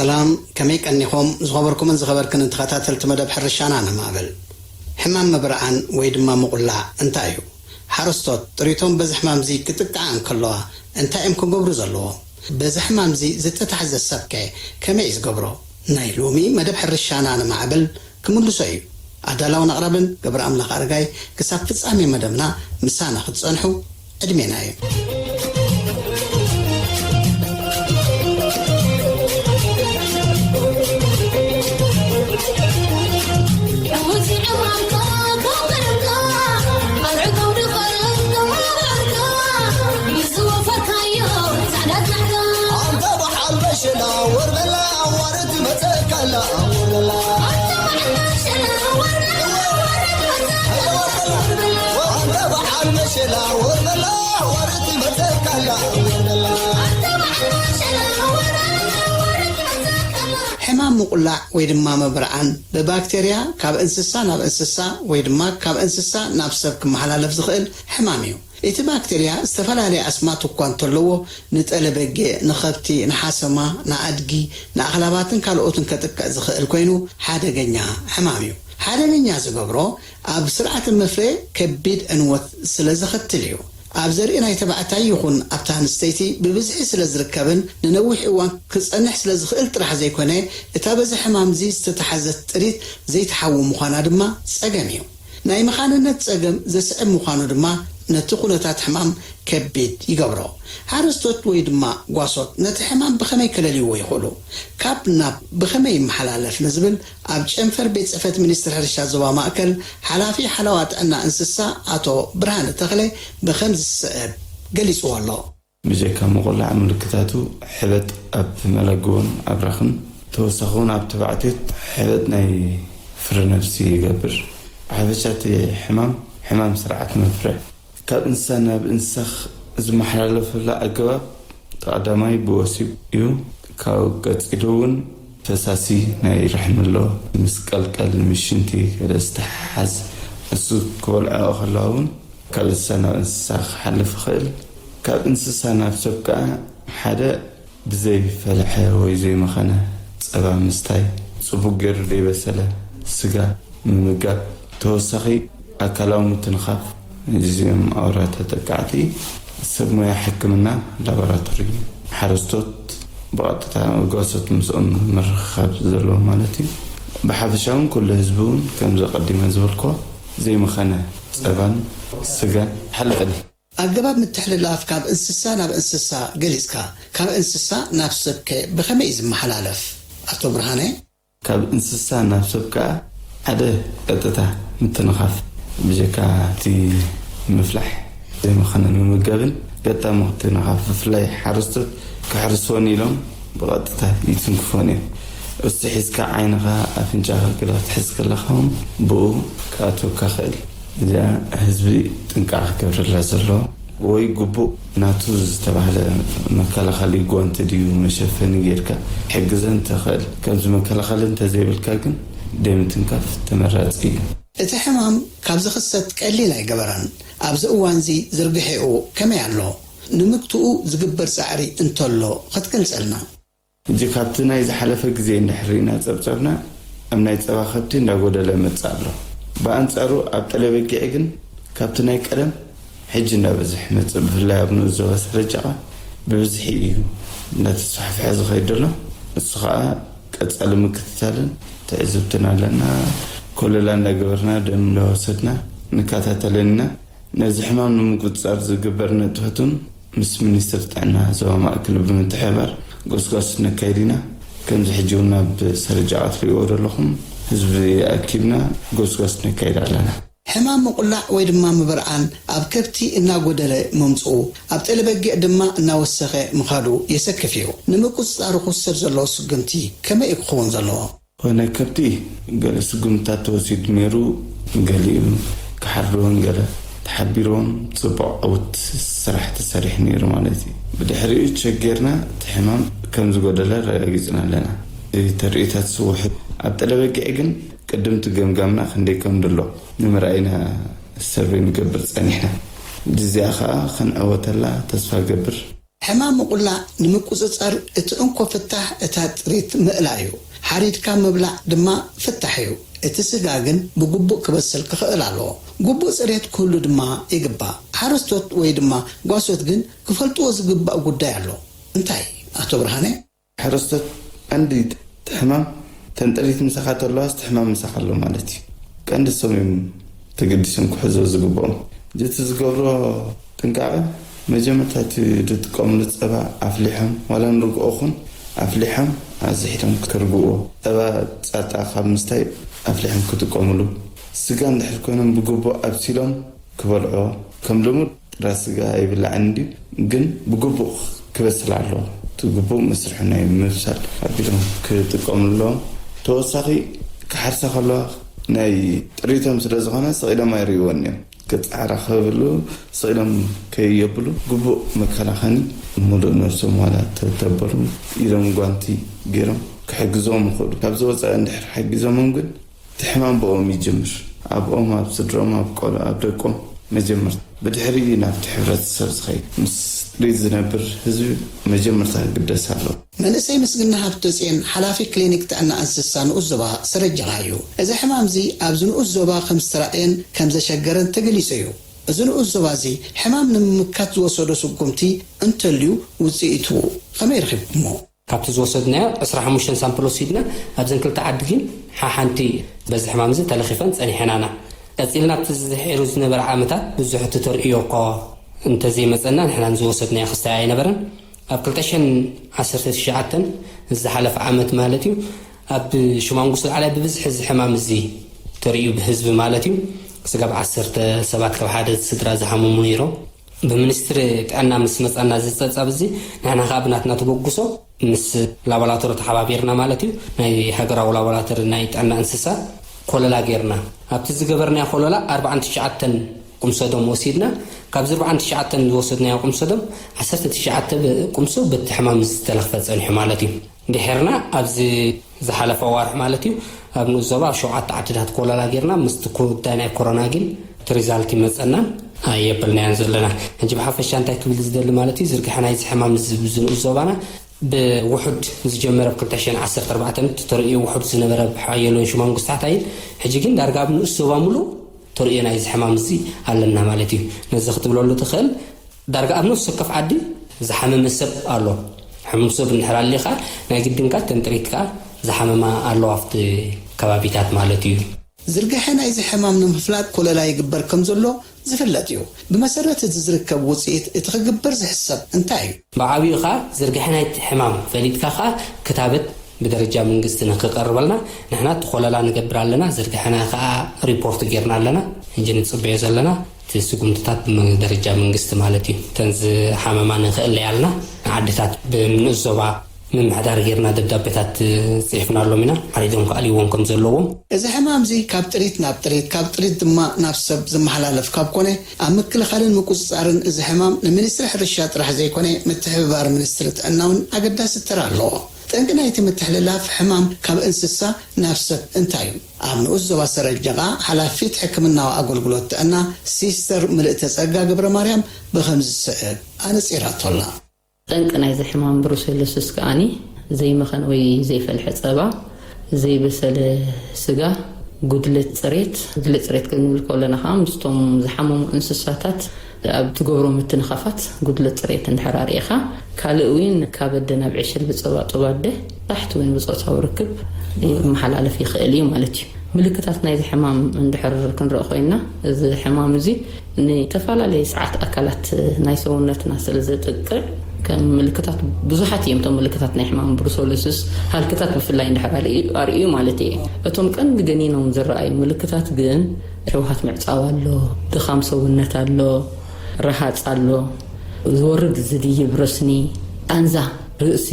ሰላም፣ ከመይ ቀኒኹም? ዝኸበርኩምን ዝኸበርክንን ተኸታተልቲ መደብ ሕርሻና ነማዕብል። ሕማም ምብርዓን ወይ ድማ ምቑላዕ እንታይ እዩ? ሓረስቶት ጥሪቶም በዚ ሕማምዚ ክጥቅዓ እንከለዋ እንታይ እዮም ክገብሩ ዘለዎም? በዚ ሕማምዚ ዝተታሕዘ ሰብከ ከመይ እዩ ዝገብሮ? ናይ ሎሚ መደብ ሕርሻና ነማዕብል ክምልሶ እዩ። ኣዳላውን ኣቕራብን ገብረ ኣምላኽ ኣረጋይ። ክሳብ ፍጻሜ መደብና ምሳና ክትጸንሑ ዕድሜና እዩ። ሕማም ምቑላዕ ወይ ድማ ምብርዓን ብባክቴርያ ካብ እንስሳ ናብ እንስሳ ወይ ድማ ካብ እንስሳ ናብ ሰብ ክመሓላለፍ ዝኽእል ሕማም እዩ። እቲ ባክቴርያ ዝተፈላለየ ኣስማት እኳ እንተለዎ፣ ንጠለበጊዕ፣ ንኸብቲ፣ ንሓሰማ፣ ንኣድጊ፣ ንኣኽላባትን ካልኦትን ከጥቅዕ ዝኽእል ኮይኑ ሓደገኛ ሕማም እዩ። ሓደገኛ ዝገብሮ ኣብ ስርዓተ መፍረ ከቢድ ዕንወት ስለ ዘኸትል እዩ። ኣብ ዘርኢ ናይ ተባዕታይ ይኹን ኣብታ ኣንስተይቲ ብብዝሒ ስለ ዝርከብን ንነዊሕ እዋን ክጸንሕ ስለ ዝኽእል ጥራሕ ዘይኮነ፣ እታ በዚ ሕማምዚ ዝተታሕዘት ጥሪት ዘይትሓዊ ምዃና ድማ ጸገም እዩ። ናይ መኻንነት ጸገም ዘስዕብ ምዃኑ ድማ ነቲ ኩነታት ሕማም ከቢድ ይገብሮ። ሓረስቶት ወይ ድማ ጓሶት ነቲ ሕማም ብኸመይ ከለልይዎ ይኽእሉ? ካብ ናብ ብኸመይ ይመሓላለፍ ንዝብል ኣብ ጨንፈር ቤት ጽሕፈት ሚኒስትሪ ሕርሻ ዞባ ማእከል ሓላፊ ሓለዋ ጥዕና እንስሳ ኣቶ ብርሃነ ተኽለ ብኸምዚ ዝስዕብ ገሊጽዎ ኣሎ። ብጀካ ምቑላዕ ምልክታቱ ሕበጥ ኣብ መለግቦን ኣብራኽን ተወሳኺ እውን ኣብ ተባዕትዮ ሕበጥ ናይ ፍረ ነብሲ ይገብር። ብሓፈሻ እቲ ሕማም፣ ሕማም ስርዓት መፍረ ካብ እንስሳ ናብ እንስሳ ዝመሓላለፈሉ ኣገባብ እቲ ቀዳማይ ብወሲብ እዩ። ካብ ቀጺሉ እውን ፈሳሲ ናይ ርሕምሎ ምስ ቀልቀል፣ ምስ ሽንቲ ገለ ዝተሓሓዝ፣ ንሱ ክበልዖ ከለዋ እውን ካብ እንስሳ ናብ እንስሳ ክሓልፍ ይኽእል። ካብ እንስሳ ናብ ሰብ ከኣ ሓደ ብዘይፈለሐ ወይ ዘይመኸነ ጸባ ምስታይ፣ ጽቡቕ ገይሩ ዘይበሰለ ስጋ ምምጋብ፣ ተወሳኺ ኣካላዊ ምትንኻፍ፣ እዚኦም ኣውራ ተጠቃዕቲ ሰብ ሞያ ሕክምና ላቦራቶሪ፣ ሓረስቶት ብቐጥታ ጓሶት ምስኦም ምርኽኻብ ዘለዎ ማለት እዩ። ብሓፈሻ እውን ኩሉ ህዝቢ እውን ከምዚ ቀዲመ ዝበልክዎ ዘይመኸነ ጸባን ስጋን ሓልቕኒ። ኣገባብ ምትሕልላፍ ካብ እንስሳ ናብ እንስሳ ገሊጽካ፣ ካብ እንስሳ ናብ ሰብከ ብኸመይ እዩ ዝመሓላለፍ? ኣቶ ብርሃነ? ካብ እንስሳ ናብ ሰብ ከኣ ሓደ ቀጥታ ምትንኻፍ፣ ብጀካ እቲ ምፍላሕ ዘይመኸነ ምምጋብን ገጣሚ ምትንኻፍ፣ ብፍላይ ሓረስቶት ክሕርስወን ኢሎም ብቐጥታ ይትንክፎን እዮም። እሱ ሒዝካ ዓይንኻ፣ ኣፍንጫኻ፣ ግዳ ክትሕዝ ከለኻ እውን ብኡ ክኣትወካ ይኽእል። እዚኣ ህዝቢ ጥንቃቐ ክገብረላ ዘለዎ፣ ወይ ግቡእ ናቱ ዝተባህለ መከላኸሊ ጓንቲ ድዩ መሸፈኒ ጌርካ ሕግዘን ትኽእል። ከምዚ መከላኸሊ እንተዘይብልካ ግን ደይ ምትንካፍ ተመራጺ እዩ። እቲ ሕማም ካብ ዝኽሰት ቀሊል ኣይገበራን። ኣብዚ እዋንዚ ዝርግሐኡ ከመይ ኣሎ? ንምግትኡ ዝግበር ጻዕሪ እንተሎ ክትገልጸልና? ሕጂ ካብቲ ናይ ዝሓለፈ ግዜ እንድሕር ርኢና ጸብጸብና፣ ኣብ ናይ ጸባ ከብቲ እንዳጎደለ መጽእ ኣሎ። ብኣንጻሩ ኣብ ጠለበጊዕ ግን ካብቲ ናይ ቀደም ሕጂ እንዳበዝሕ መጽእ፣ ብፍላይ ኣብ ንኡስ ዞባ ሰረጃቓ ብብዝሒ እዩ እንዳተስፋሕፍሐ ዝኸይድ ዘሎ። እሱ ኸኣ ቀጻሊ ምክትታልን ትዕዝብትን ኣለና። ኮለላ እንዳገበርና፣ ደም እንዳወሰድና ንከታተልን ኢና። ነዚ ሕማም ንምቁጽጻር ዝግበር ንጥፈት እውን ምስ ሚኒስትሪ ጥዕና ዞባ ማእከል ብምትሕብባር ጎስጓስ ነካይድ ኢና። ከምዚ ሕጂ እውን ኣብ ሰረጃ ክትሪእዎ ዘለኹም ህዝቢ ኣኪብና ጎስጓስ ነካይድ ኣለና። ሕማም ምቁላዕ ወይ ድማ ምብርዓን ኣብ ከብቲ እናጎደለ ምምፅኡ፣ ኣብ ጠለበጊዕ ድማ እናወሰኸ ምኻዱ የሰክፍ እዩ። ንምቁፅፃሩ ክውሰድ ዘለዎ ስጉምቲ ከመይ እዩ ክኸውን ዘለዎ? ኮነ ከብቲ ገለ ስጉምትታት ተወሲዱ ነይሩ። ገሊኡ ክሓርድዎን ገለ ተሓቢርዎም ጽቡቕ ዕዉት ስራሕ ተሰሪሑ ነይሩ ማለት እዩ። ብድሕሪኡ ቸጌርና እቲ ሕማም ከም ዝጎደለ ኣረጋጊጽና ኣለና። እቲ ተርእዮታት ስውሕ። ኣብ ጠለበጊዕ ግን ቅድምቲ ገምጋምና ክንደይ ከም ድሎ ንምርኣይ ኢና ሰርቬይ ንገብር ጸኒሕና። እዚኣ ኸኣ ክንዕወተላ ተስፋ ገብር። ሕማም ምቑላዕ ንምቁጽጻር እቲ እንኮ ፍታሕ እታ ጥሪት ምእላእ እዩ። ሓሪድካ ምብላዕ ድማ ፍታሕ እዩ። እቲ ስጋ ግን ብግቡእ ክበስል ክኽእል ኣለዎ። ግቡእ ጽሬት ክህሉ ድማ ይግባእ። ሓረስቶት ወይ ድማ ጓሶት ግን ክፈልጥዎ ዝግባእ ጉዳይ ኣሎ። እንታይ? ኣቶ ብርሃነ? ሓረስቶት ቀንዲ እቲ ሕማም፣ ተን ጥሪት ምሳኻ ተለዋስ እቲ ሕማም ምሳኻ ኣሎ ማለት እዩ። ቀንዲ እሶም እዮም ተገዲሶም ክሕዝዎ ዝግብኦም። እቲ ዝገብሮ ጥንቃቐ፣ መጀመርታ እቲ ዝጥቀምሉ ጸባ ኣፍሊሖም፣ ዋላ ንርግኦ ኹን ኣፍሊሖም ኣዝሒሎም ከርግእዎ። ጸባ ጻጣ ካብ ምስታይ ኣፍሊሖም ክጥቀምሉ። ስጋ እንድሕር ኮይኖም ብግቡእ ኣብሲሎም ክበልዕዎ። ከም ልሙድ ጥረ ስጋ ኣይብላዕን እንድዩ፣ ግን ብግቡእ ክበስል ኣለዎ። እቲ ግቡእ መስርሑ ናይ ምብሳል ኣቢሎም ክጥቀምሉ ኣለዎም። ተወሳኺ ክሓርሳ ከለዋ ናይ ጥሪቶም ስለ ዝኾነ ስቕ ኢሎም ኣይርእይዎን እዮም። ክጻዕራ ክብሉ ስቕ ኢሎም ከየብሉ ግቡእ መከላኸኒ፣ ሙሉእ ነብሶም ዋላ ተተበሉ ኢዶም ጓንቲ ገይሮም ክሕግዞም ይኽእሉ። ካብ ዝወጸ እንድሕር ሓጊዞሞም ግን እቲ ሕማም ብኦም ይጅምር። ኣብኦም፣ ኣብ ስድሮም፣ ኣብ ቆልዑ፣ ኣብ ደቆም መጀመርታ። ብድሕሪኡ ናብቲ ሕብረተሰብ ዝኸይድ። ምስ ጥሪት ዝነብር ህዝቢ መጀመርታ ክግደስ ኣለዎ። መንእሰይ ምስግና ሃብተጽዮን፣ ሓላፊ ክሊኒክ ጥዕና እንስሳ ንኡስ ዞባ ሰረጀኻ እዩ። እዚ ሕማም እዚ ኣብዚ ንኡስ ዞባ ከም ዝተራእየን ከም ዘሸገረን ተገሊጹ እዩ። እዚ ንኡስ ዞባ እዚ ሕማም ንምምካት ዝወሰዶ ስጉምቲ እንተልዩ ውጽኢቱ ከመይ ረኺብኩሞ? ካብቲ ዝወሰድናዮ ዕስራ ሓሙሽተ ሳምፕል ወሲድና፣ ኣብዘን ክልተ ዓዲ ግን ሓሓንቲ በዚ ሕማም እዚ ተለኺፈን ጸኒሐናና። ቀጺልና ኣብቲ ዝድሕሩ ዝነበረ ዓመታት ብዙሕ እቲ ተርእዮ እኳ እንተዘይመጸና፣ ንሕና ዝወሰድናዮ ክስታይ ኣይነበረን። ኣብ ክልተ ሽሕን ዓሰርተ ትሽዓተን፣ ዝሓለፈ ዓመት ማለት እዩ፣ ኣብ ሽማንጉስ ላዕላይ ብብዝሒ እዚ ሕማም እዚ ተርእዩ ብህዝቢ ማለት እዩ። ስጋብ ዓሰርተ ሰባት ካብ ሓደ ስድራ ዝሓመሙ ነይሮም። ብሚኒስትሪ ጥዕና ምስ መጻና እዚ ጸብጻብ እዚ፣ ንሕና ከኣ ብናትና ተበግሶ ምስ ላቦራቶሪ ተሓባቢርና ማለት እዩ፣ ናይ ሃገራዊ ላቦራቶሪ ናይ ጥዕና እንስሳ ኮለላ ጌርና። ኣብቲ ዝገበርናዮ ኮለላ ኣርባዓን ትሽዓተን ቁምሰዶም ወሲድና። ካብዚ ኣርባዓን ትሽዓተን ዝወሰድናዮ ቁምሰዶም፣ ዓሰርተ ትሽዓተ ብ-፣ ቁምሶ በቲ ሕማም ዝተለኽፈ ጸኒሑ ማለት እዩ። ድሒርና ኣብዚ ዝሓለፈ ዋርሕ ማለት እዩ፣ ኣብ ንኡስ ዞባ ኣብ ሸውዓተ ዓድታት ኮለላ ጌርና፣ ምስቲ ጉዳይ ናይ ኮሮና ግን እቲ ሪዛልት ይመጸናን ኣየብልናዮን ዘለና። ሕጂ ብሓፈሻ እንታይ ክብል ዝደሊ ማለት እዩ፣ ዝርግሐ ናይዚ ሕማም እዚ፣ እዚ ንኡስ ዞባና ብውሑድ ዝጀመረ፣ ብ ክልተ ሽሕን ዓሰርተ ኣርባዕተን ተርእዮ ውሑድ ዝነበረ፣ ብሓየሎን ሽማንጉስ ታሕታይን፣ ሕጂ ግን ዳርጋ ኣብ ንኡስ ዞባ ሙሉእ ተርእዮ ናይዚ ሕማም እዚ ኣለና ማለት እዩ። ነዚ ክትብለሉ ትኽእል፣ ዳርጋ ኣብ ነፍሲ ወከፍ ዓዲ ዝሓመመ ሰብ ኣሎ። ሕሙም ሰብ እንድሕር ኣሊኻ፣ ናይ ግድንካ ተንጥሪትካ ዝሓመማ ኣለዋ ኣብቲ ከባቢታት ማለት እዩ። ዝርግሐ ናይዚ ሕማም ንምፍላጥ ኮለላ ይግበር ከም ዘሎ ዝፍለጥ እዩ። ብመሰረት እዚ ዝርከብ ውጽኢት፣ እቲ ክግበር ዝሕሰብ እንታይ እዩ? ብዓብዩ ኸኣ ዝርግሐ ናይቲ ሕማም ፈሊጥካ ኸኣ ክታበት ብደረጃ መንግስቲ ንክቐርበልና ንሕና እቲ ኮለላ ንገብር ኣለና። ዝርግሐና ኸኣ ሪፖርት ጌርና ኣለና። እንጂ ንጽበዮ ዘለና እቲ ስጉምትታት ብደረጃ መንግስቲ ማለት እዩ። እተን ዝሓመማ ንክእለያልና ንዓድታት ብምንኡስ ዞባ ምምሕዳር ጌርና ደብዳቤታት ጽሒፍናሎም ኢና። ሓሪዶም ክኣልይዎም ከም ዘለዎም። እዚ ሕማም እዚ ካብ ጥሪት ናብ ጥሪት፣ ካብ ጥሪት ድማ ናብ ሰብ ዝመሓላለፍ ካብ ኮነ፣ ኣብ ምክልኻልን ምቁጽጻርን እዚ ሕማም ንሚኒስትሪ ሕርሻ ጥራሕ ዘይኮነ፣ ምትሕብባር ሚኒስትሪ ጥዕና እውን ኣገዳሲ ተራ ኣለዎ። ጠንቂ ናይቲ ምትሕልላፍ ሕማም ካብ እንስሳ ናብ ሰብ እንታይ እዩ? ኣብ ንኡስ ዞባ ሰረጀቓ ሓላፊት ሕክምናዊ ኣገልግሎት ጥዕና ሲስተር ምልእተ ጸጋ ገብረ ማርያም ብኸምዚ ዝስዕብ ኣነጺራቶ ኣላ። ጠንቂ ናይዚ ሕማም ብሩሴሎሲስ ከኣኒ ዘይመኸን ወይ ዘይፈልሐ ጸባ፣ ዘይበሰለ ስጋ፣ ጉድለት ጽሬት። ጉድለት ጽሬት ክንብል ከለና ከኣ ምስቶም ዝሓመሙ እንስሳታት ኣብ ትገብሮ ምትንኻፋት ጉድለት ጽሬት እንድሕር ኣርኢኻ፣ ካልእ እውን ካብ ኣደ ናብ ዕሽል ብጸባጹብ ኣደ ታሕቲ እውን ብጾታዊ ርክብ ይመሓላለፍ ይኽእል እዩ ማለት እዩ። ምልክታት ናይዚ ሕማም እንድሕር ክንርኢ ኮይንና፣ እዚ ሕማም እዚ ንተፈላለየ ሰዓት ኣካላት ናይ ሰውነትና ስለ ዘጥቅዕ፣ ከም ምልክታት ብዙሓት እዮም እቶም ምልክታት ናይ ሕማም ብሩሰሎሲስ። ሃልክታት ብፍላይ እንድሕር ኣርእዩ፣ ኣርእዩ ማለት እየ። እቶም ቀንዲ ገኒኖም ዝረኣዩ ምልክታት ግን ሸውሃት ምዕጻው ኣሎ፣ ድኻም ሰውነት ኣሎ፣ ረሃጽ ኣሎ፣ ዝወርድ ዝድይብ ረስኒ፣ ቃንዛ ርእሲ፣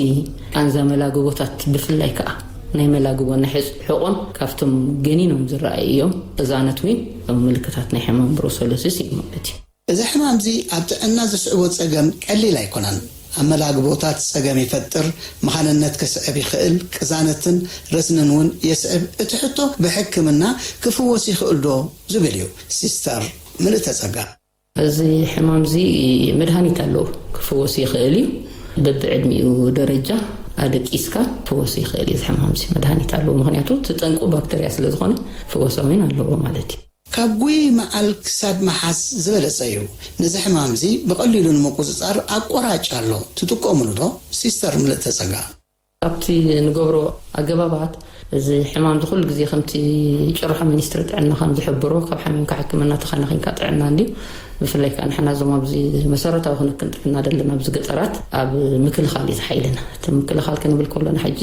ቃንዛ መላግቦታት ብፍላይ ከኣ ናይ መላግቦ ናይ ሕጽ-፣ ሕቖን ካብቶም ገኒኖም ዝረኣዩ እዮም። ቅዛነት እውን እቶም ምልክታት ናይ ሕማም ብሩሰሎሲስ እዩ ማለት እዩ። እዚ ሕማም እዚ ኣብ ጥዕና ዘስዕቦ ጸገም ቀሊል ኣይኮነን። ኣብ መላግቦታት ጸገም ይፈጥር፣ መኻንነት ከስዕብ ይኽእል፣ ቅዛነትን ረስንን እውን የስዕብ። እቲ ሕቶ ብሕክምና ክፍወስ ይኽእል ዶ ዝብል እዩ። ሲስተር ምልእተ ጸጋ። እዚ ሕማም እዚ መድሃኒት ኣለዎ፣ ክፍወስ ይኽእል እዩ። በብዕድሚኡ ደረጃ ኣደቂስካ ክፍወስ ይኽእል እዩ። እዚ ሕማም እዚ መድሃኒት ኣለዎ፣ ምኽንያቱ እቲ ጠንቁ ባክተርያ ስለ ዝኾነ ፍወሳዊን ኣለዎ ማለት እዩ። ካብ ጉይ መዓል ክሳድ መሓዝ ዝበለጸ እዩ። ነዚ ሕማም እዚ ብቐሊሉ ንምቁጽጻር ኣቆራጭ ኣሎ። ትጥቀሙሉ ዶ? ሲስተር ምልእተ ጸጋ። ካብቲ ንገብሮ ኣገባባት፣ እዚ ሕማም እዚ ኩሉ ግዜ ከምቲ ጭርሖ ሚኒስትሪ ጥዕና ከም ዝሕብሮ፣ ካብ ሓሚምካ ሕክምና፣ ተኻኒኺንካ ጥዕና እንድዩ። ብፍላይ ከኣ ንሕና እዞም ኣብዚ መሰረታዊ ክንክን ጥዕና ዘለና ኣብዚ ገጠራት ኣብ ምክልኻል እዩ ዝሓይልና። እቲ ምክልኻል ክንብል ከሎና ሕጂ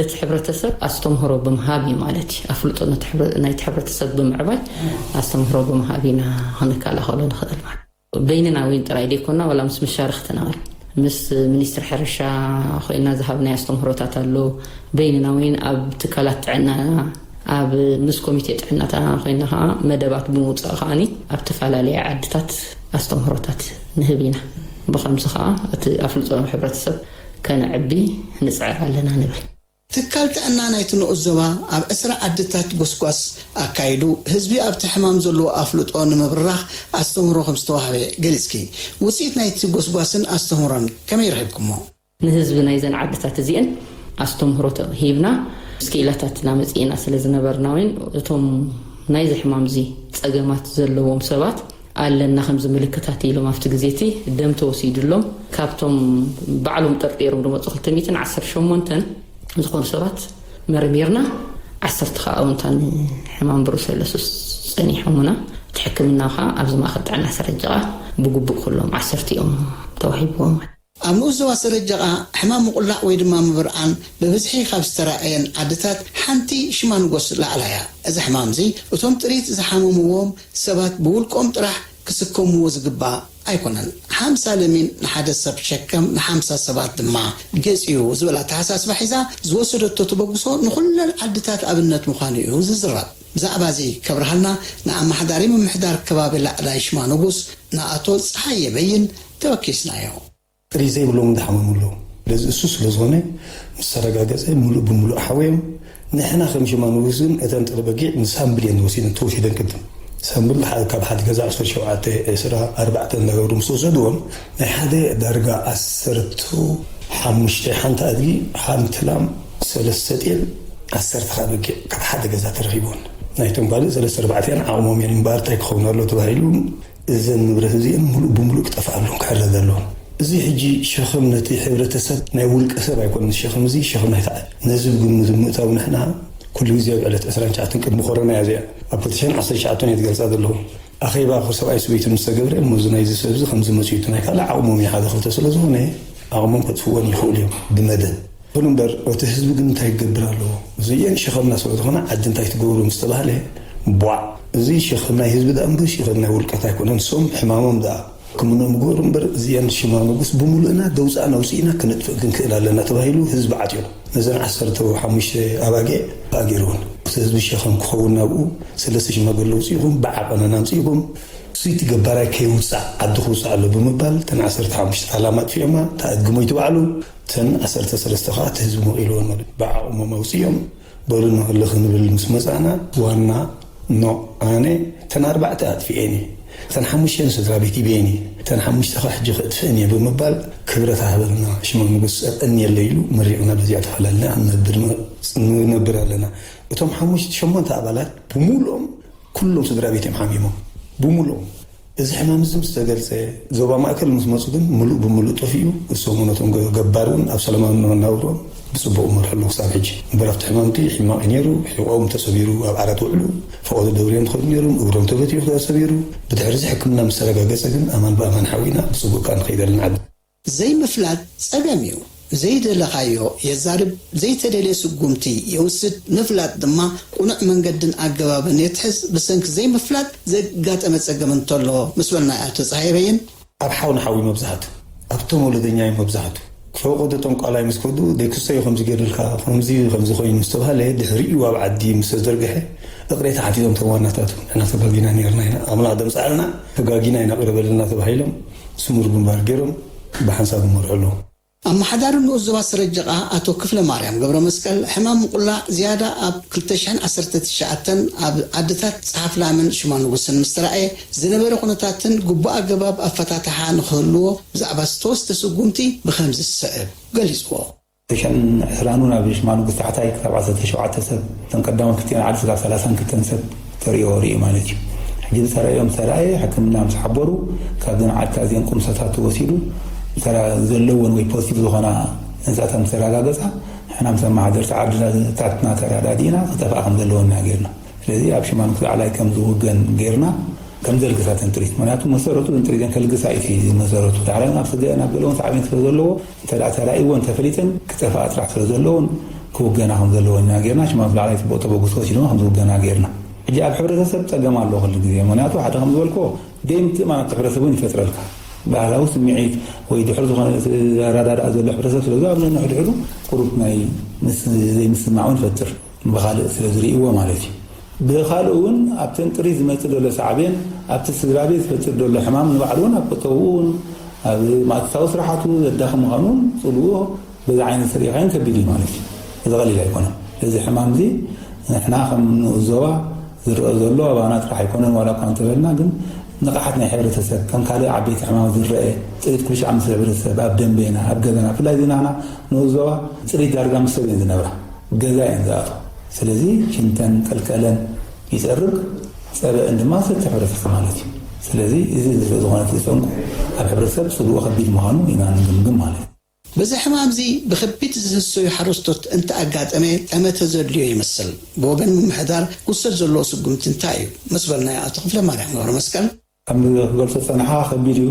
እቲ ሕብረተሰብ ኣስተምህሮ ብምሃብ እዩ ማለት እዩ። ኣፍልጦ ነቲ ሕብረ-፣ ናይቲ ሕብረተሰብ ብምዕባይ ኣስተምህሮ ብምሃብ ኢና ክንከላኸሎ ንኽእል ማለት እዩ። በይንና እውን ጥራይ ዘይኮና፣ ዋላ ምስ መሻርኽትና እውን፣ ምስ ሚኒስትሪ ሕርሻ ኮይና ዝሃብናይ ኣስተምህሮታት ኣሎ። በይንና እውን ኣብ ትካላት ጥዕና፣ ኣብ ምስ ኮሚቴ ጥዕናታ ኮይና ከዓ መደባት ብምውፃእ ከዓኒ ኣብ ተፈላለየ ዓድታት ኣስተምህሮታት ንህብ ኢና። ብኸምዚ ከዓ እቲ ኣፍልጦ ሕብረተሰብ ከነዕቢ ንፅዕር ኣለና ንብል። ትካል ጥዕና ናይቲ ንኡስ ዞባ ኣብ ዕስራ ዓድታት ጎስጓስ ኣካይዱ፣ ህዝቢ ኣብቲ ሕማም ዘለዎ ኣፍልጦ ንምብራኽ ኣስተምህሮ ከም ዝተዋህበ ገሊጽኪ። ውጽኢት ናይቲ ጎስጓስን ኣስተምህሮን ከመይ ረኺብኩሞ? ንህዝቢ ናይዘን ዓድታት እዚአን ኣስተምህሮ ተ-፣ ሂብና፣ ምስ ክኢላታትና መጺእና ስለ ዝነበርና፣ እውን እቶም ናይዚ ሕማም እዚ ጸገማት ዘለዎም ሰባት ኣለና፣ ከምዚ ምልክታት ኢሎም ኣብቲ ግዜ እቲ ደም ተወሲዱሎም፣ ካብቶም ባዕሎም ጠርጢሮም ዝመጹ ክልተ ሚእትን ዓሰርተ ሸሞንተን ዝኾኑ ሰባት መርሚርና፣ ዓሰርተ ከኣ ኣወንታን ሕማም ብሩሰሎስስ ጸኒሖምና። እቲ ሕክምና ከኣ ኣብዚ ማእከል ጥዕና ሰረጀቓ ብግቡእ ኩሎም ዓሰርተ እዮም ተዋሂብዎም። ኣብ ንኡስ ዞባ ሰረጀቓ ሕማም ምቑላዕ ወይ ድማ ምብርዓን ብብዝሒ ካብ ዝተራእየን ዓድታት ሓንቲ ሽማንጎስ ላዕላ እያ። እዚ ሕማም እዚ እቶም ጥሪት ዝሓመምዎም ሰባት ብውልቆም ጥራሕ ክስከምዎ ዝግባእ ኣይኮነን። ሓምሳ ለሚን ንሓደ ሰብ ሸከም ንሓምሳ ሰባት ድማ ገጽ እዩ ዝብል ኣተሓሳስባ ሒዛ ዝወሰደቶ ተበግሶ ንኹለን ዓድታት ኣብነት ምዃኑ እዩ ዝዝረብ። ብዛዕባ እዚ ከብርሃልና ንኣመሓዳሪ ምምሕዳር ከባቢ ላዕላይ ሽማንጉስ ንኣቶ ጸሃየ በይን ተወኪስናዮ። ጥሪት ዘይብሎም ዝሓመሙ ኣለዉ። ስለዚ እሱ ስለ ዝኾነ ምስ ተረጋገጸ ምሉእ ብምሉእ ሓወዮም። ንሕና ከም ሽማንጉስ ግን እተን ጥረ በጊዕ ንሳምብል እየን ወሲደን፣ ተወሲደን ቅድም። ሳምብል ሓ-፣ ካብ ሓደ ገዛ ዓሰርተ ሸውዓተ፣ ዕስራ፣ ኣርባዕተ እንዳገበሩ ምስ ወሰድዎም፣ ናይ ሓደ ዳርጋ ዓሰርተ ሓሙሽተ፣ ሓንቲ ኣድጊ፣ ሓንቲ ላም፣ ሰለስተ ጤል፣ ዓሰርተ ከኣ በጊዕ ካብ ሓደ ገዛ ተረኺብወን። ናይቶም ካልእ ሰለስተ ኣርባዕተ እየን ዓቕሞም እየን እምበኣር እንታይ ክኸውን ኣሎ ተባሂሉ እዘን ንብረት እዚአን ምሉእ ብምሉእ ክጠፍኣሎም ክሕረድ ኣለዎም። እዚ ሕጂ ሸኽም ነቲ ሕብረተሰብ ናይ ውልቀ ሰብ ኣይኮነን። ሸኽም እዚ ሸኽም ናይቲ ዓዲ። ነዚ ብግምት ብምእታው ንሕና ኩሉ ግዜ ኣብ ዕለት ዕስራን ትሽዓተን ቅድሚ ኮሮና እያ እዚኣ። ኣብ ክልተ ሽሕን ዓሰርተ ትሽዓተን እየ ዝገልጻ ዘለኹ። ኣኼባ ሰብኣይ ሰበይቱ ምስ ተገብረ፣ እሞ እዚ ናይዚ ሰብ እዚ ከምዚ መጺኡ እቲ ናይ ካልእ ዓቕሞም እዩ ሓደ ክልተ ስለ ዝኾነ ዓቕሞም ከጥፍእወን ይኽእሉ እዮም ብመደብ። ይኹን እምበር፣ እቲ ህዝቢ ግን እንታይ ይገብር ኣለዎ? እዚአን ሸኸምና ስለ ዝኾና፣ ዓዲ እንታይ ትገብሩ ምስ ተባህለ፣ ቧዕ! እዚ ሸኸም ናይ ህዝቢ ደኣ እምበር፣ ሸኸም ናይ ውልቀት ኣይኮነን። ንሶም ሕማሞም ደኣ ሕክምንኦም ይግበሩ እምበር፣ እዚአን ሽማመጉስ ብምሉእና ደውፃእና ውፅኢና ክነጥፍእ ክንክእል ኣለና ተባሂሉ ህዝቢ ዓጥዮ። ነዘን ዓሰርተ ሓሙሽተ ኣባጊዕ ኣጊርወን። እቲ ህዝቢ ሸኸም ክኸውን ናብኡ ሰለስተ ሽማግለ ውፅኢኹም፣ ብዓቐንና ኣምፅኢኹም፣ እሱይ እቲ ገባራይ ከይውፃእ፣ ዓዲ ክውፃእ ኣሎ ብምባል፣ እተን ዓሰርተ ሓሙሽተ ታላማ ኣጥፊኦማ፣ እታ ኣድጊ ሞይቱ ባዕሉ፣ እተን ዓሰርተ ሰለስተ ኸዓ እቲ ህዝቢ መቒልወን ማለት እዩ። ብዓቕሞም ኣውፂኦም፣ በሉ ንኸለ ክንብል ምስ መፃና፣ ዋና ኖ፣ ኣነ እተን ኣርባዕተ ኣጥፊኤን እየ። እተን ሓሙሽተ ንስድራ ቤት ሂበየን እየ። እተን ሓሙሽተ ኸዓ ሕጂ ከጥፍእን እየ ብምባል ክብረት ኣህበልና። ሽመ ንጉስ እቐንየለይ ኢሉ መሪቕና፣ በዚኣ ተፈላሊና ንነብር፣ ንነብር ኣለና። እቶም ሓሙሽተ፣ ሸሞንተ ኣባላት ብምሉኦም ኩሎም ስድራ ቤት እዮም ሓሚሞም። ብምሉኦም። እዚ ሕማም እዚ ምስ ተገልጸ፣ ዞባ ማእከል ምስ መጹ ግን ምሉእ ብምሉእ ጠፊኡ። እሶም ነቶም ገ-፣ ገባር እውን ኣብ ሰላማዊ መነባብሮኦም ብጽቡቕ ይመርሑ ኣለዉ ክሳብ ሕጂ። እምበር ኣብቲ ሕማም እቲ ሕማቕ እዩ ነይሩ። ሕቖኦም ተሰቢሩ ኣብ ዓራት ውዕሉ፣ ፈቖዶ ደብርዮም ትኸዱ ነይሮም፣ እግሮም ተበቲዑ ተሰቢሩ። ብድሕሪ እዚ ሕክምና ምስ ተረጋገጸ ግን ኣማን ብኣማን ሓዊና ብጽቡቕ ከኣ ንኸይድ ኣለና ዓዲ። ዘይምፍላጥ ጸገም እዩ። ዘይደለኻዮ የዛርብ፣ ዘይተደልየ ስጉምቲ የውስድ። ምፍላጥ ድማ ቅኑዕ መንገድን ኣገባብን የትሕዝ። ብሰንኪ ዘይምፍላጥ ዘጋጠመ ጸገም እንተሎ፣ ምስ በልናይ ኣቶ ጸሃየ በይን። ኣብ ሓው ንሓው እዩ መብዛሕቱ። ኣብቶም ወለደኛ እዩ መብዛሕቱ። ፈቆዶ ጠንቋላይ ምስ ከዱ፣ ደይ ክስተዮ ከምዚ ገይሩልካ፣ ከምዚ፣ ከምዚ ኮይኑ ዝተባህለ፣ ድሕሪኡ ኣብ ዓዲ ምስ ተዘርግሐ፣ እቕሬታ ሓቲቶም እቶም ዋናታቱ። ንሕና ተጋጊና ነይርና ኢና፣ ኣምላኽ ደምፅኣልና፣ ተጋጊና ኢና፣ ቅረበልና ተባሂሎም፣ ስሙር ግንባር ገይሮም ብሓንሳብ ይመርሑ ኣለዉ። ኣመሓዳሪ ንኡስ ዞባ ስረጀቓ ኣቶ ክፍለ ማርያም ገብረ መስቀል፣ ሕማም ምቁላዕ ዝያዳ ኣብ ክልተ ሽሕን ዓሰርተ ትሽዓተን ኣብ ዓድታት ጸሓፍላምን ሽማንጉስን ምስ ተራእየ፣ ዝነበረ ኩነታትን ግቡእ ኣገባብ ኣፈታትሓ ንኽህልዎ ብዛዕባ ዝተወስደ ስጉምቲ ብኸምዚ ዝስዕብ ገሊጽዎ። ተሸን ዕስራን እውን ኣብ ሽማንጉስ ታሕታይ ክሳብ ዓሰርተ ሸውዓተ ሰብ፣ እተን ቀዳሞት ክልቲኣን ዓዲ ክሳብ ሰላሳን ክልተን ሰብ ተርእዮ ርእዩ ማለት እዩ። ሕጂ ዝተረእዮም ዝተረኣየ ሕክምና ምስ ሓበሩ፣ ካብዘን ዓድታት እዚአን ቁምሰታት ተወሲዱ፣ ተራ-፣ ዘለወን ወይ ፖዚቲቭ ዝኾና እንስሳታት ምስ ተረጋገጻ፣ ንሕና ምስ ኣመሓደርቲ ዓድታትና ተረዳዲእና ክጠፍኣ ከም ዘለወን ኢና ጌርና። ስለዚ ኣብ ሽማንጉስ ላዕላይ ከም ዝውገን ጌርና፣ ከም ዘልግሳ ተንጥሪት። ምኽንያቱ መሰረቱ ተንጥሪት ከልግሳ እዩ እቲ መሰረቱ። ዳሕራይ ኣብ ስገአን ኣብ ገለውን ሳዕቤን ስለ ዘለዎ፣ እንተ ደኣ ተራእይዎ እንተፈሊጠን ክጠፍኣ ጥራሕ ስለ ዘለዎን ክውገና ከም ዘለዎን ኢና ጌርና። ሽማንጉስ ላዕላይ ጽቡቕ ተበግሶ ወሲድና ከም ዝውገና ጌርና። ሕጂ ኣብ ሕብረተሰብ ጸገም ኣሎ ኩሉ ግዜ። ምኽንያቱ ሓደ ከም ዝበልኮ ደይ ምትእማን ኣብቲ ሕብረተሰብ እውን ይፈጥረልካ። ባህላዊ ስምዒት ወይ ድሕር ዝኾነ ኣረዳድኣ ዘሎ ሕብረተሰብ ስለ ዘሎ ኣብ ነንሕድሕዱ ቁሩብ ናይ ምስ-፣ ዘይምስማዕ እውን ይፈጥር። ብኻልእ ስለ ዝርእይዎ ማለት እዩ። ብኻልእ እውን ኣብተን ጥሪት ዝመጽእ ዘሎ ሳዕቤን ኣብቲ ስድራ ቤት ዝፈጥር ዘሎ ሕማም ንባዕሉ እውን ኣብ ቁጠብኡ እውን ኣብ ማእቶታዊ ስራሓቱ ዘዳኽም ምዃኑ እውን ጽልዎ በዚ ዓይነት ስርኢኻዮን ከቢድ እዩ ማለት እዩ። እዚ ቀሊል ኣይኮነን። እዚ ሕማም እዚ ንሕና ከም ንኡስ ዞባ ዝረአ ዘሎ ኣባና ጥራሕ ኣይኮነን፣ ዋላ እኳ እንተበልና ግን ንቕሓት ናይ ሕብረተሰብ ከም ካልእ ዓበይቲ ሕማማት ዝረአ ጥሪት ኩሉ ሻዕ ምስ ሕብረተሰብ ኣብ ደንበና ኣብ ገዛና ብፍላይ ዚናና ንኡስ ዞባ ጥሪት ዳርጋ ምስ ሰብ እየን ዝነብራ። ገዛ እየን ዝኣትዋ። ስለዚ ሽንተን ቀልቀለን ይጸርግ፣ ጸበአን ድማ ሰቲ ሕብረተሰብ ማለት እዩ። ስለዚ እዚ ስለ ዝኾነ እቲ ጠንቁ ኣብ ሕብረተሰብ ጽልኡ ከቢድ ምዃኑ ኢና ንግምግም ማለት እዩ። በዚ ሕማም እዚ ብኸቢድ ዝህሰዩ ሓረስቶት እንተኣጋጠመ ጠመተ ዘድልዮ ይመስል። ብወገን ምምሕዳር ክውሰድ ዘለዎ ስጉምቲ እንታይ እዩ? ምስ በልናዮ ኣቶ ክፍለ ማርያም ገብረ መስቀል፣ ከም ክገልጾ ዝጸንሓ ከቢድ እዩ።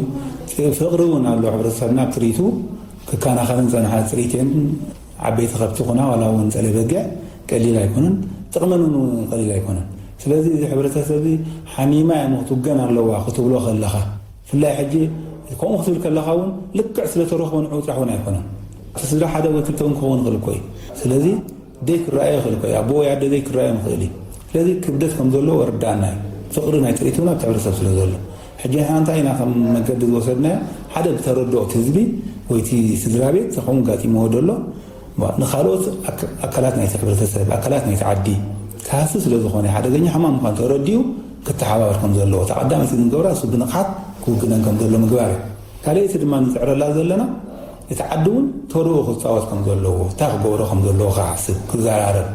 ፍቕሪ እውን ኣሎ። ሕብረተሰብና ኣብ ትርኢቱ ክከናኸንን ጸንሓ። ጽሪትን ዓበይቲ ከብቲ ኹና ዋላ እውን ጸለ በጊዕ ቀሊል ኣይኮነን። ጥቕመን እውን ቀሊል ኣይኮነን። ስለዚ እዚ ሕብረተሰብ እዚ ሓሚማ እያ ክትውገን ኣለዋ ክትብሎ ከለኻ፣ ብፍላይ ሕጂ ከምኡ ክትብል ከለኻ እውን ልክዕ ስለ ተረኽቦ ንዕኡ ጥራሕ እውን ኣይኮነን። እቲ ስድራ ሓደ ወይ ክልተ እውን ክኸውን ይኽእል እኮ እዩ። ስለዚ ደይ ክረኣዮ ይኽእል እኮ እዩ። ኣቦ ወይ ኣደ ደይ ክረኣዮም ይኽእል እዩ። ስለዚ ክብደት ከም ዘለዎ ርዳእና እዩ። ፍቕሪ ናይ ጥሪት እውን ኣብቲ ሕብረተሰብ ስለ ዘሎ። ሕጂ ንሕና እንታይ ኢና ከም መገዲ ዝወሰድናዮ? ሓደ ብተረድኦ እቲ ህዝቢ ወይ እቲ ስድራ ቤት ከምኡ ጋጢምዎ ዘሎ፣ ንኻልኦት ኣክ-፣ ኣካላት ናይቲ ሕብረተሰብ፣ ኣካላት ናይቲ ዓዲ ክሃሲ ስለ ዝኾነ፣ ሓደገኛ ሕማም ምዃኑ ተረዲኡ ክተሓባበር ከም ዘለዎ። እታ ቀዳመይቲ ክንገብራ እሱ ብንቕሓት ክውግነን ከም ዘሎ ምግባር እዩ። ካልኣይቲ ድማ ንጽዕረላ ዘለና፣ እቲ ዓዲ እውን ተርኡ ክጻወት ከም ዘለዎ፣ እንታይ ክገብሮ ከም ዘለዎ ክሓስብ፣ ክዘራረብ፣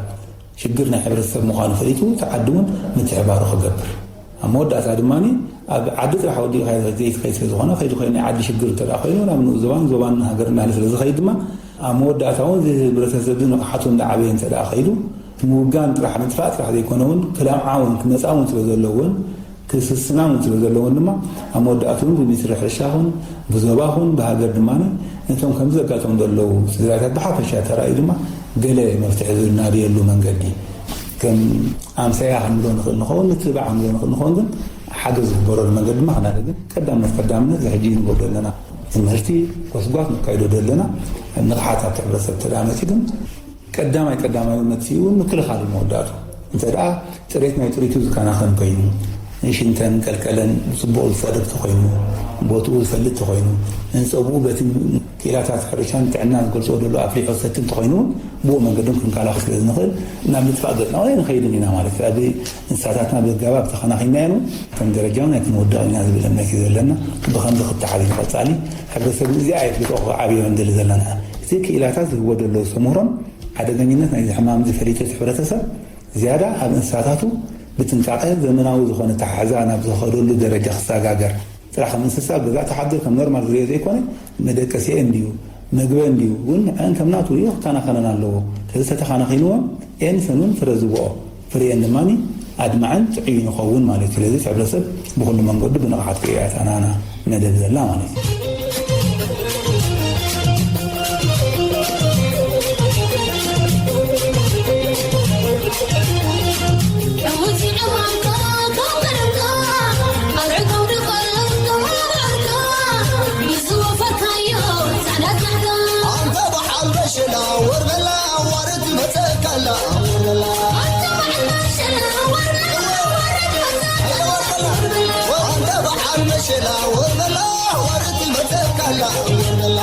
ሽግር ናይ ሕብረተሰብ ምዃኑ ፈሊጡ፣ እቲ ዓዲ እውን ምትሕባሩ ክገብር። ኣብ መወዳእታ ድማ ኣብ ዓዲ ጥራሕ ወዲእካ ዘይትኸይድ ስለ ዝኾነ፣ ከይዱ ከይዱ ናይ ዓዲ ሽግር እንተ ደኣ ኮይኑ፣ ናብ ንኡስ ዞባን ዞባን ሃገር እናለ ስለ ዝኸይድ ድማ፣ ኣብ መወዳእታ እውን እዚ ህብረተሰብ እዚ ንቕሓቱ እንዳዓበየ እንተ ደኣ ከይዱ፣ ምውጋን ጥራሕ፣ ምጥፋእ ጥራሕ ዘይኮነ እውን፣ ክለምዓ እውን፣ ክመጻ እውን ስለ ዘለዎን፣ ክስስና እውን ስለ ዘለዎን ድማ፣ ኣብ መወዳእታ እውን ብሚኒስትሪ ሕርሻ ኹን፣ ብዞባ ኹን፣ ብሃገር ድማ፣ ነቶም ከምዚ ዘጋጥሞም ዘለዉ ስድራቤታት ብሓፈሻ ተራእዩ ድማ፣ ገለ መፍትሒ ዝናድየሉ መንገዲ፣ ከም ኣምሳያ ክንብሎ ንኽእል ንኸውን፣ ምትብባዕ ክንብሎ ንኽእል ንኸውን፣ ግን ሓገዝ ዝግበረሉ መንገዲ ድማ ክናደ፣ ግን ቀዳምነት፣ ቀዳምነት እዚ ሕጂ ንገብሮ ዘለና ትምህርቲ፣ ጎስጓስ ነካይዶ ዘለና ንቕሓት ኣብቲ ሕብረተሰብ ተዳመፂ፣ ግን ቀዳማይ ቀዳማይ መጥፍኡ ምክልኻል እዩ መወዳእቱ። እንተ ደኣ ጥሬት ናይ ጥሪቱ ዝከናኸን ኮይኑ፣ ሽንተን ቀልቀለን ብጽቡቕ ዝጸርግ ተኾይኑ፣ ቦትኡ ዝፈልጥ ተኾይኑ፣ ንጸብኡ በቲ ክኢላታት ሕርሻን ጥዕናን ዝገልጽዎ ዘሎ ኣፍሊሑ ዝሰቲ እንተኾይኑ፣ ብኡ መንገድን ክንከላኸል ስለ ዝንኽእል፣ ናብ ምጥፋእ ገጽና ወይ ንኸይድን ኢና ማለት እዩ። ኣብ እንስሳታትና ብኣገባብ ተኸናኺናየን፣ ከም ደረጃውን ኣይክንወድቕን ኢና ዝብል እምነት እዩ ዘለና። ብኸምዚ ክተሓዝ እዩ ቀጻሊ። ሕብረተሰብ እዚኣ እየ ብጥቕኡ ክዓብዮ እንደሊ ዘለና። እቲ ክኢላታት ዝህቦ ዘሎ ዝተምህሮን ሓደገኝነት ናይዚ ሕማም እዚ ፈሊጡ እቲ ሕብረተሰብ ዝያዳ ኣብ እንስሳታቱ ብጥንቃቐ ዘመናዊ ዝኾነ ኣተሓሕዛ ናብ ዝኸደሉ ደረጃ ክሰጋገር ጥራሕ ከም እንስሳ ኣብ ገዛ ተሓድር ከም ኖርማል ዝሪኦ ዘይኮነ መደቀሲአን ድዩ መግበን ድዩ እውን ንዐን ከም ናቱ ሪኦ ክከናኸነን ኣለዎ። ስለዚ ተተኸናኺንወን ኤን ሰኑን ፍረ ዝብኦ ፍሪኤን ድማ ኣድማዕን ጥዑይ ንኸውን ማለት እዩ። ስለዚ እቲ ሕብረተሰብ ብኹሉ መንገዱ ብንቕሓት ክሪኦ እያ እታ ናና መደብ ዘላ ማለት እዩ። ኣንተ በዓል መሸላ ወርበላ ዋርት መጸካላ ወርበላ። ኣንተ በዓል መሸላ ወርበላ ዋርት መጸካላ ወርበላ።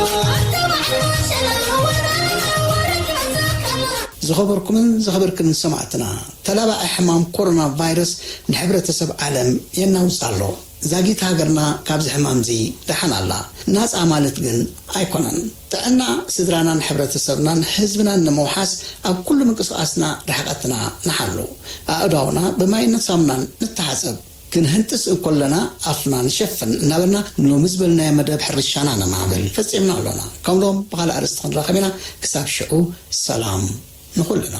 ዝኸበርኩምን ዝኸበርክን ሰማዕትና፣ ተላባዒ ሕማም ኮሮና ቫይረስ ንሕብረተሰብ ዓለም የናውጽ ኣሎ። ዛጊት ሃገርና ካብዚ ሕማምዚ ደሓን ኣላ። ናጻ ማለት ግን ኣይኮነን። ጥዕና ስድራናን ሕብረተሰብናን ህዝብናን ንምውሓስ ኣብ ኩሉ ምንቅስቓስና ርሕቀትና ንሓሉ። ኣእዳውና ብማይን ሳሙናን ንተሓጸብ። ክንህንጥስ እንኮለና ኣፍና ንሸፍን እናበልና ሎሚ ዝበልናዮ መደብ ሕርሻና ነማዕብል ፈጺምና ኣሎና። ከም ሎም ብኻልእ ኣርእስቲ ክንራኸብ ኢና። ክሳብ ሽዑ ሰላም ንኹልና።